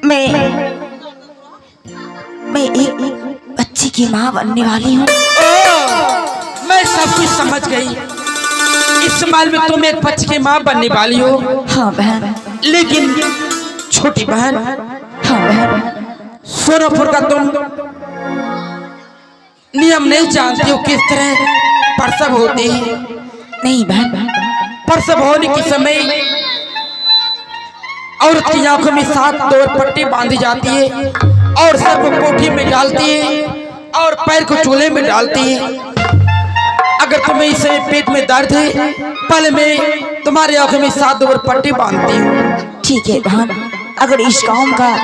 मैं मैं एक बच्चे की माँ बनने वाली हूँ। मैं सब कुछ समझ गई। इस माल में तुम एक बच्चे की माँ बनने वाली हो। हाँ बहन। लेकिन छोटी बहन, हाँ बहन, सोनापुर का तुम नियम नहीं जानती हो किस तरह प्रसव होते हैं। नहीं बहन। प्रसव होने के समय औरत की आंखों में 7 दौर पट्टी बांधी जाती है और सर को कोठी में डालती है और पैर को चूल्हे में डालती है। अगर तुम्हें इस समय पेट में दर्द है, पहले मैं तुम्हारी आंखों में 7 दौर पट्टी बांधती हूँ। ठीक है बहन, अगर इस गांव का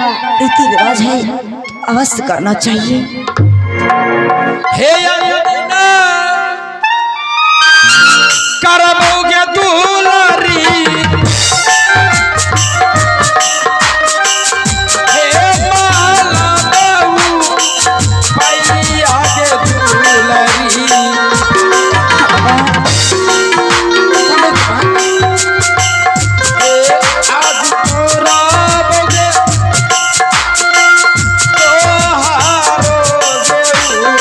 रीति रिवाज है तो अवश्य करना चाहिए। हे अंगना करबोगे दुलारी, हे माला बहू भैया के दुलारी। आज तोराबोगे तोहारो देऊ।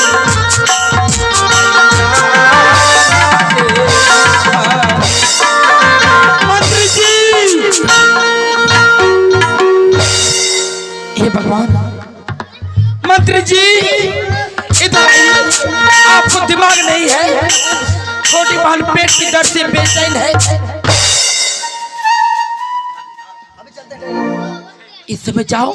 मंत्री जी, हे भगवान, मंत्री जी इधर आइए, आपको दिमाग नहीं है। छोटी बहन पेट की दर्द से बेचैन है। इस समय जाओ,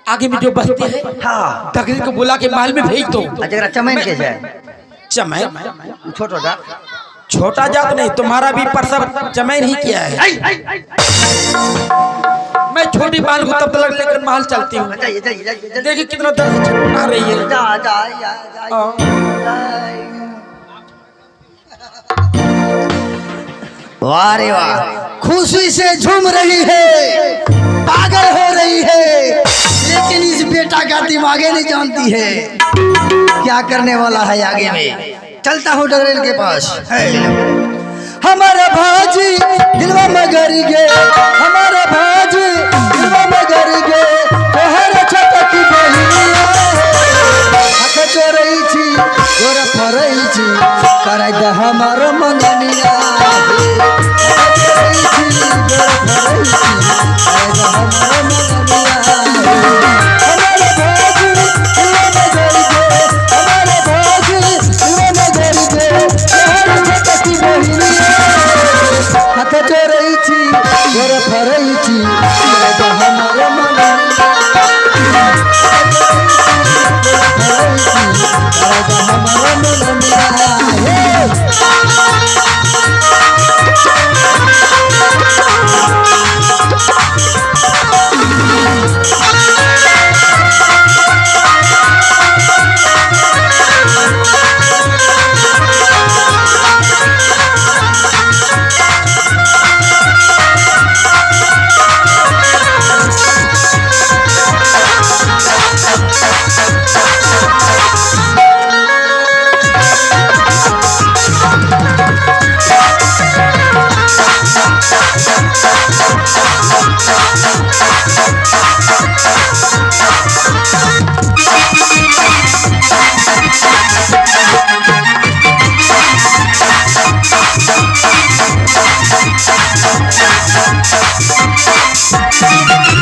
आगे में जो बस्ती है, हाँ, तकरीर को बुला के महल में भेज दो। जरा चमैन के छै। चमैन? छोटो जात। छोटा जात नहीं, तुम्हारा भी प्रसव चमैन ही किया है। मैं छोटी बहन को तब तक लेकर महल चलती हूँ। जाइए जाइए जाइए। देखिए कितना दर्द छटपटा रही है। जा जा जा जा। वाह रे वाह, खुशी से झूम रही है, पागल हो रही है, लेकिन इस बेटा का दिमागे नहीं जानती है क्या करने वाला है आगे में। चलता हूँ डगरेल के पास। हमारा भाजी दिलवा मगर गे, हमारा भाजी दिलवा मगर गे, तोहर छोटकी बहिनिया हाथ चोरई छी गोर फरई छी, कराई दे हमार मंगनिया। हाथ चोरई छी गोर फरई छी, कराई दे हमार मंगनिया। हमारा भाजी दिलवा मगर गे, हमारा भाजी दिलवा मगर गे, तोहर छोटकी बहिनिया हाथ चोरई छी गोर फरई छी, कराई दे हमार मंगनिया।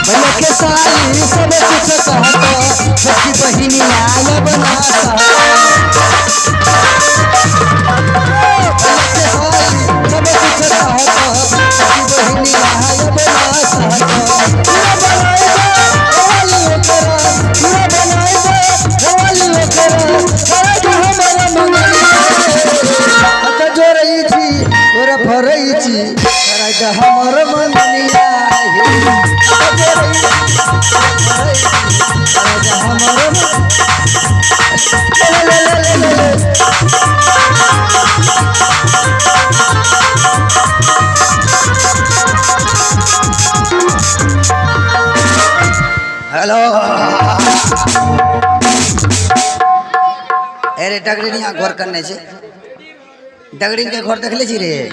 भैया के साली सब कुछ कहतो, सखी बहिनी आय बना सहतो। भैया के साली सब कुछ कहतो, सखी बहिनी आय बना सहतो। पूरा बनाए दे रवाली ओकरा, पूरा बनाए दे रवाली ओकरा, करा दे हमारा मंगनिया। हाथ जोड़ई छी गोर फरई छी, करा दे हमर मंगनिया। हाथ जोड़ई छी फरई छी, करा दे हमर ले ले ले ले ले ले। हेलो, अरे डगरिनिया घर करने छे, डगरिन के घर देखले छी रे?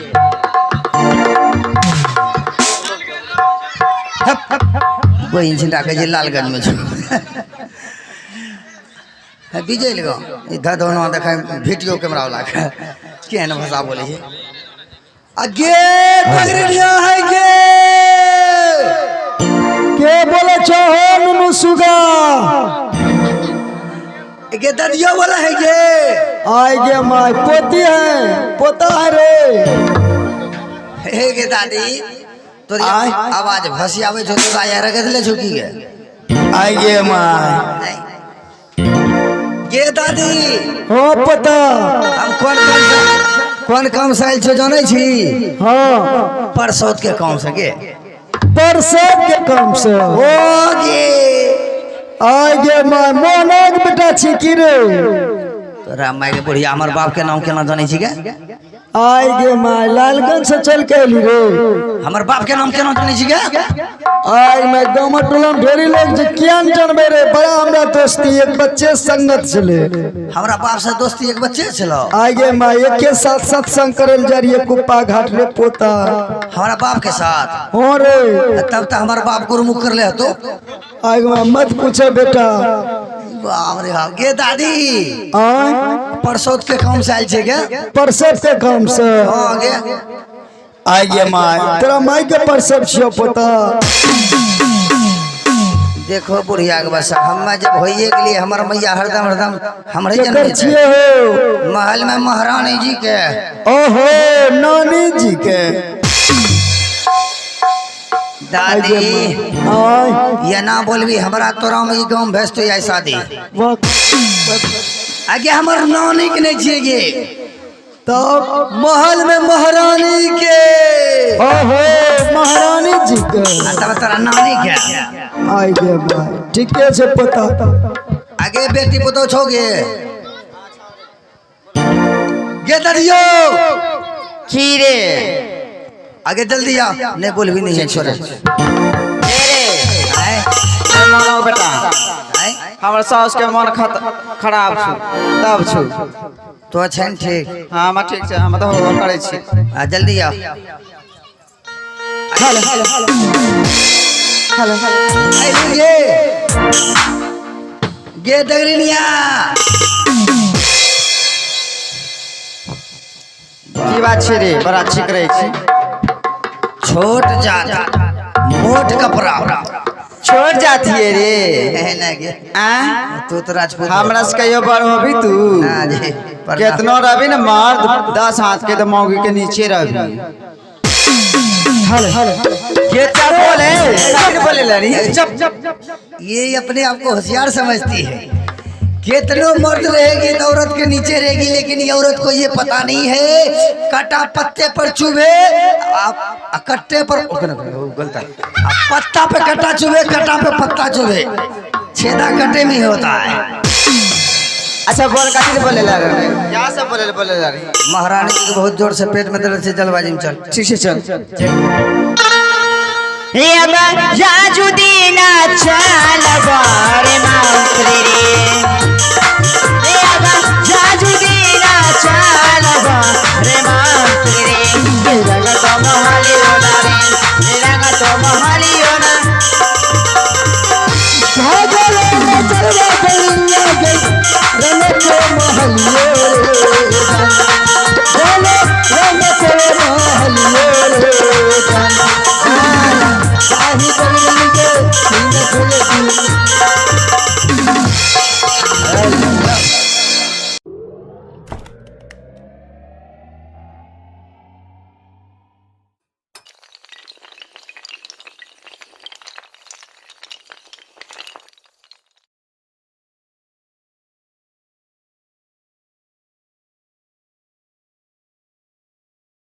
बहिन छिनरा कहै छै लालगंज में छौ। विजय गाँव ई धधौना देखै वीडियो कैमरा वाला के केहन भाषा बोलै छै। अगे पगड़िया है गे। के बोले छो हो नुनू सुगा? गे ददियो बोले है गे। आय गे my, पोती है, पोता है रे। हे गे दादी, तोरी आय। आवाज भसी आवे छो तो आया रगत ले छो की गे? आय गे my. नहीं। गे दादी। हो पोता। हम कौन काम से आयल छो जानै छी? हाँ। परसौत के काम से गे। परसौत के काम से। ओ गे। आय गे my, मोहनक बेटा छी की रे? तोरा माय के बुढ़िया हमर बाप के नाम केना जानै छी गे? आय गे my, Lalganj से चल के एली रे। हमर बाप के नाम केना जानै छी गे? आय मैं गाँव टोला में ढेरी लोग जे किया न जानबे रे, बड़ा हमरा दोस्ती एक बच्चे संगत छले। हमरा बाप से दोस्ती एक बच्चे छलो। आय गे my, एके साथ सत्संग करल जा रही कुप्पा घाट रे पोता। हमरा बाप के साथ? हाँ रे। तब तो हमार बाप गुरुमुख कर ले हतो। आय गे my, मत पूछे बेटा। बाप रे बाप। गे दादी। आय। परसौत के काम से आयल छे गे? परसौत के काम से। हाँ गे। आय गे my, तेरा my के परसौत छियो पोता। देखो बुढ़िया के बस हम जब होइए के लिए हमर मैया हरदम हरदम हमरे केकर जन्म छिए हो? महल में महारानी जी के। ओहो नानी जी के। दादी। आय। ये ना बोलबी हमरा तोरा में ई गांव भेजतो या शादी। वाह। आगे हमर नानी के नहीं छिए गे। तब महल में महारानी के। ओहो महारानी जी के। आ तब तोरा नानी के। आय गे भाई, ठीके छे पोता। आगे बेटी पुतोह छौ गे। गे ददियो। की रे? आगे जल्दी आ, नहीं बोलबी नहीं है छोरा। के रे? आय। मानो बेटा। आय। हमर सास के मन खराब छौ, तब छौ। तो छै न ठीक? हाँ, हम ठीक छै, हम तऽ होबो करै छी। आ जल्दी आओ। हेलो। हेलो। आय गे। गे दगरिनिया। की बात छै रे, बड़ा ठीक रहै छी। छोट जात मोट कपड़ा। छोट जात हियै रे। ए, नहीं गे। आ? तू तो राजपूत। हमरा से कहियो बड़ होबी तू? ना जी, प्रणाम। केतनो रहबी ने मर्द 10 हाथ के तो मौगी के नीचे रहबी। के क्या बोले? क्या बोले लड़ी? चुप। ये अपने आप को होशियार समझती है। कितनों मर्द रहेगी तो औरत के नीचे रहेगी, लेकिन ये औरत को ये पता नहीं है कटा पत्ते पर चुभे, आप कट्टे पर, ओके ना, वो गलत है। आप पत्ता पे कटा चुभे, कटा पे पत्ता चुभे, छेदा कटे में ही होता है। अच्छा बोल, कथी बोले ला रे? क्या सब बोले बोले ला रे? महारानी जी के बहुत जोर से पेट में दर्द से जलबाजी में चल। ठीक से चल। राजुदीना